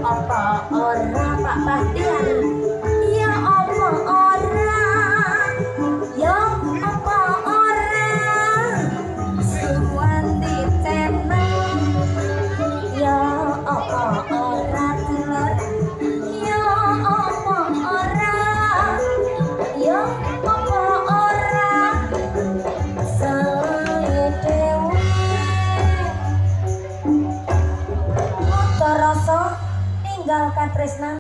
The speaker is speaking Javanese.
Apa ora Pak Bahtiar? Ya apa ora? Ya apa ora? Suwandi channel. Ya apa ora dulur? Ya apa ora? Ya apa ora? Sae dhewe. Rasa ninggal katresnan.